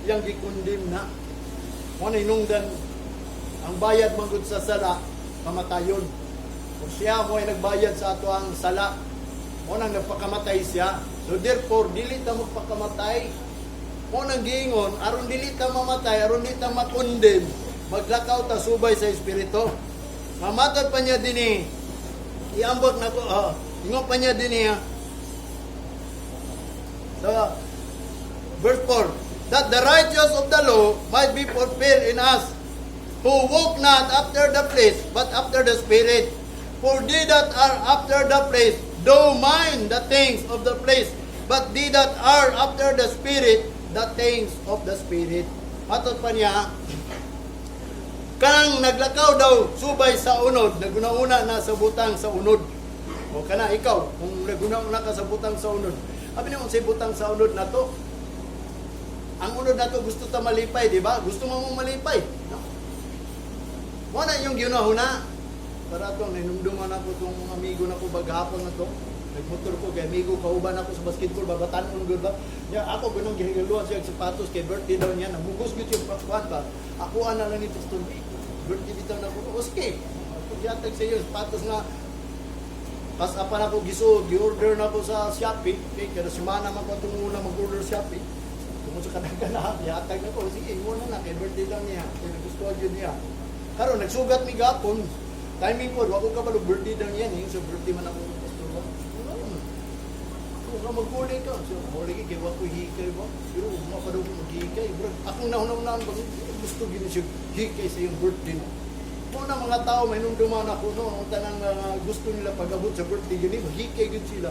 Iyang gi-condemn na. Mo na hinungdan ang bayad man gud sa sala, kamatayon. Kung siya mo ay nagbayad sa ato ang sala, mo nang nagpakamatay siya. So therefore, dili ta magpakamatay. Mo nang giingon, aron dili ta mamatay, aron dili ta ma-condemn, maglakaw ta subay sa Espiritu. Mamatod pa niya dinhi, iambot na ko, ingon pa niya dinhi, ha. So, verse 4, "That the righteous of the law might be fulfilled in us, who walk not after the flesh, but after the Spirit. For they that are after the flesh do mind the things of the flesh, but they that are after the Spirit, the things of the Spirit." Matod pa niya, kanang naglakaw daw subay sa unod, naguna-una na sa butang sa unod. O kana ikaw, kung naguna-una ka sa butang sa unod, abi nimo sa butang sa unod na to. Ang unod na to, gusto ta malipay, di ba? Gusto mo mong malipay. No? Mo na yung giunahuna. Para to, nahinumduman ako tong amigo na ko baghapon na to. Nagmotor ko kay amigo, kauban ako sa basketball, babatan-on gud ba. Ya ako gunang gihigaluan siya og sapatos kay birthday daw niya, namugos gyud siya kuan ba. Ako ana lang ni Pastor B. Birthday bitaw na ko. O sige. Ako gihatag sa iyo sapatos nga pas apan ako gisuod, gi-order na ko sa Shopee. Okay, kada semana man ko itong una mag-order sa Shopee. Tungod sa kadaghan na, gihatag na ko. Sige, imo na na, kay birthday lang niya. Kay nagustuhan yun niya. Karon nagsugat mi gapon. Timing po, wa ko kabalo birthday daw niya. Eh. So birthday man ako, Pastor ba? Ano? Kung ka maghuli ka, so huli ka, kay wa ko hikay ba? Pero ugma pa daw ko maghikay. Bro, akong nahunahunaan ba, gusto gini siya hikay sa iyong birthday mo. Mo na mga tao, may numduman ako, no, ang tanang gusto nila pag-abot sa birthday gini, maghikay gud sila.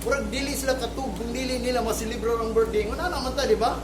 Murag dili sila katug kung dili nila maselebrar ang birthday. Ngano naman ta, di ba?